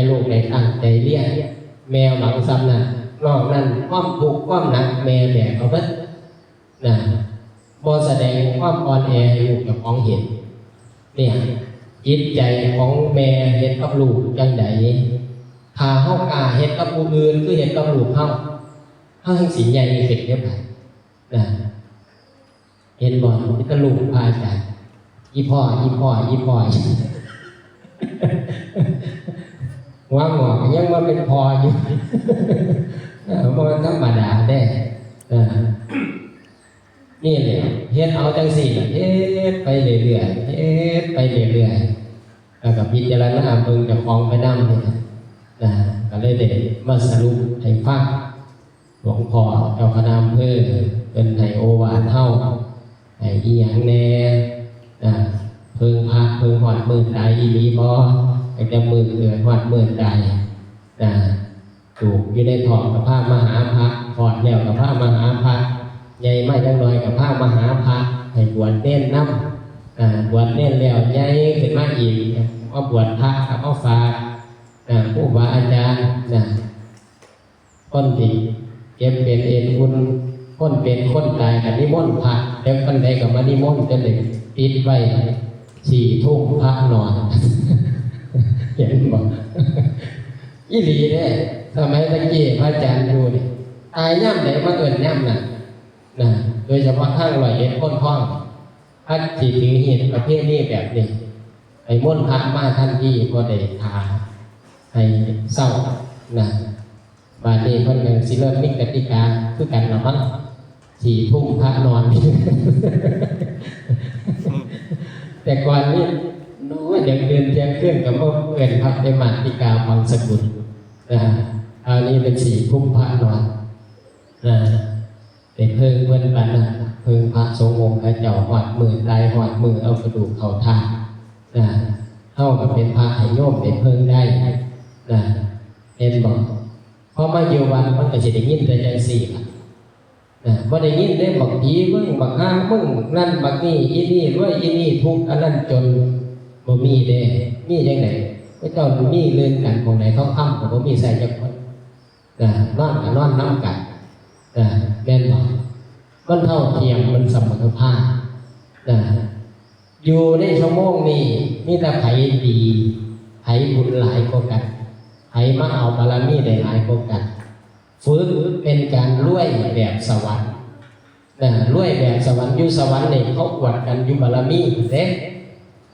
ລູກໃຫ້ຕັ້ງໃຈຮຽນ ແມ່ຫວັງສ່ຳນັ້ນ. ນອກນັ້ນຄວາມທຸກຄວາມໜັກແມ່ແບກເອົາເບິດນະ, ບໍ່ສະແດງຄວາມອ່ອນແອໃຫ້ລູກເຈົ້າຂອງເຫັນ. ເນຍ ຈິດໃຈຂອງແມ່ເຮັດກັບລູກຈັ່ງໃດ? ຖ້າເຮົາກ້າເຮັດກັບຜູ້ອື່ນຄືເຮັດກັບລູກເຮົາ, ເຮົາຈັ່ງຊິໃຫຍ່ຂຶ້ນເດ້ບາດ ນະ. ເຫັນບໍ່? ມີແຕ່ລູກພະອາຈານ ອີ່ພໍ່ ອີ່ພໍ່ ອີ່ພໍ່ ຫົວງອກຍັງວ່າເປັນພໍ່ຢູ່. ເອີ ບໍ່ແມ່ນທຳມະດາເດ້. ເອີ ນີ້ແຫຼະ ເຮັດເອົາຈັ່ງຊີ້ລະ ເຮັດໄປເລື້ອຍໆ ເຮັດໄປເລື້ອຍໆ ແລ້ວກໍພິຈາລະນາເບິ່ງເຈົ້າຂອງໄປນຳນີ້ນະ. ກໍເລີຍໄດ້ມາສະຫຼຸບໃຫ້ຟັງ. ຫຼວງພໍ່ເຈົ້າຄະນະອຳເພີເພິ່ນໃຫ້ໂອວາດເຮົາ ໃຫ້ອີ່ຫຍັງແດ່ ນະ ເພິ່ງພະເພິ່ງຮອດມື້ຕາຍອີ່ຫຼີບໍ່? ຕັ້ງແຕ່ມື້ເກີດຮອດມື້ຕາຍ ນະ ລູກຢູ່ໃນທ້ອງກໍພາມາຫາພະ, ຄອດແລ້ວກໍພາມາຫາພະ, ໃຫຍ່ມາຈັກໜ່ອຍກໍພາມາຫາພະ ໃຫ້ບວດເນນນຳ. ນະ ບວດເນນແລ້ວໃຫຍ່ຂຶ້ນມາອີກ ມາບວດພະກໍມາຝາກ ນະ ຄູບາອາຈານ ນະ. ຄົນທີ່ເຈັບເປັນເອັນອຸ່ນ ຄົນເປັນຄົນຕາຍກໍນິມົນພະ, ເຖິງປານໃດກໍມານິມົນ ຈົນໄດ້ປິດໄວ້ສີ່ທຸ່ມພະນອນ. ເຫັນບໍ່? ອີ່ຫຼີເດ້. ສະໄໝຕະກີ້ພະອາຈານຢູ່ນີ້ ຕາຍຍາມໃດມາເອີ້ນຍາມນັ້ນນະ. ໂດຍສະເພາະທາງຮ້ອຍເອັດໂພນທອງ ພັດຊິຖືຮີດປະເພນີແບບນີ້ ໄປມົນພະມາທັນທີ ບໍ່ໄດ້ຖ້າໃຫ້ເຊົານະ. ບາດນີ້ເພິ່ນກໍຊິເລີ່ມມີກະຕິກາຄືກັນລະມັ້ງ ສີ່ທຸ່ມພະນອນ. ແຕ່ກ່ອນນີ້ ໂອ້ຍ ດຽວຕື່ນທ່ຽງຄືນກໍມາເອີ້ນພະໄປໝາດຕິກາບັງສະກຸນນະ. ຄາວນີ້ເປັນສີ່ທຸ່ມພະນອນນະ. ໄດ້ເພິ່ງເພິ່ນປານນັ້ນ ເພິ່ງພະສົງອົງຂະເຈົ້າ ຮອດມື້ຕາຍ ຮອດມື້ເອົາກະດູກເຂົ້າຖາດນະ. ເຮົາກໍເປັນພະໃຫ້ໂຍມໄດ້ເພິ່ງໄດ້ນະ. ເຫັນບໍ່? ພໍມາຢູ່ວັດມັນກໍຊິໄດ້ຍິນແຕ່ຈັ່ງຊີ້ລະນະ. ບໍ່ໄດ້ຍິນເດ້ ບັກຜີມຶງ ບັກຫ່າມຶງ ບັກນັ້ນບັກນີ້ ອີນີ້ລວຍ ອີນີ້ທຸກ ອັນນັ້ນຈົນ. ບໍ່ມີເດ້. ມີຈັ່ງໃດ? ເຂົາເຈົ້າມີລື່ນກັນໝ່ອງໃດ ທອງຄຳກໍບໍ່ມີໃສ່ຈັກຄົນ. ນະ ນອນກໍນອນນຳກັນນະ ແມ່ນບໍ່? ມັນເທົ່າທຽມ ມັນສະເໝີພາບນະ. ຢູ່ໃນຊົ່ວໂມງນີ້ ມີແຕ່ໃຜດີ ໃຜບຸນຫຼາຍກວ່າກັນ ໃຜມາເອົາບາລະມີໄດ້ຫຼາຍກວ່າກັນ. ຝຶກເປັນການລວຍແບບສະຫວັນນະ. ລວຍແບບສະຫວັນ ຢູ່ສະຫວັນນີ້ເຂົາອວດກັນຢູ່ບາລະມີພຸ້ນເດ້.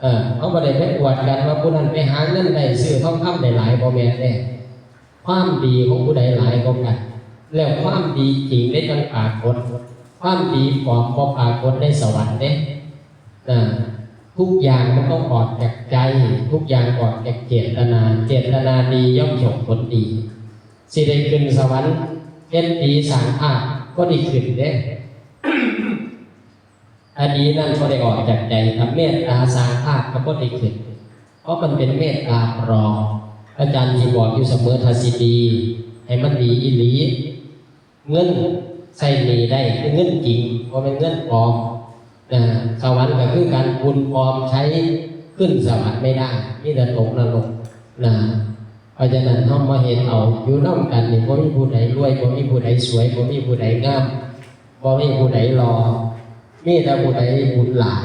ເອີ ເຮົາບໍ່ໄດ້ໄປອວດກັນວ່າຜູ້ນັ້ນໄປຫາເງິນໄດ້ ຊື້ທອງຄຳໄດ້ຫຼາຍ ບໍ່ແມ່ນເດ້. ຄວາມດີຂອງຜູ້ໃດຫຼາຍກວ່າກັນ ແລ້ວຄວາມດີຈິງໄດ້ຈັ່ງປາກົດ. ຄວາມດີປອມບໍ່ປາກົດໃນສະຫວັນເດ້ນະ. ທຸກຢ່າງມັນຕ້ອງອອກຈາກໃຈ, ທຸກຢ່າງອອກຈາກເຈດຕະນາ. ເຈດຕະນາດີຍ່ອມສົ່ງຜົນດີ. ຊິໄດ້ຂຶ້ນສະຫວັນ ເຮັດດີສ້າງພາບກໍໄດ້ຂຶ້ນເດ້. ອະດີນັ້ນບໍ່ໄດ້ອອກຈາກໃຈ, ຖ້າເມດຕາສ້າງພາບກໍບໍ່ໄດ້ຂຶ້ນ, ເພາະມັນເປັນເມດຕາປລອມ. ອາຈານຊິບອກຢູ່ສະເໝີ, ຖ້າຊິດີໃຫ້ມັນດີອີ່ຫຼີ, ເງິນໃຊ້ໜີ້ໄດ້ຄືເງິນຈິງ, ບໍ່ແມ່ນເງິນປອມ. ນະ, ສະຫວັນກໍຄືການບຸນປອມໃຊ້, ຂຶ້ນສະຫວັນໄມ່ໄດ້, ມີແຕ່ຕົກນະລົກ. ນະ, ເພາະສະນັ້ນເຮົາມາເຮັດເອົາ, ຢູ່ນຳກັນນີ້ບໍ່ມີຜູ້ໃດລວຍ, ບໍ່ມີຜູ້ໃດສວຍ, ບໍ່ມີຜູ້ໃດງາມ. ບໍ່ມີຜູ້ໃດຫຼໍ່, ມີແຕ່ຜູ້ໃດບຸນຫຼາຍ,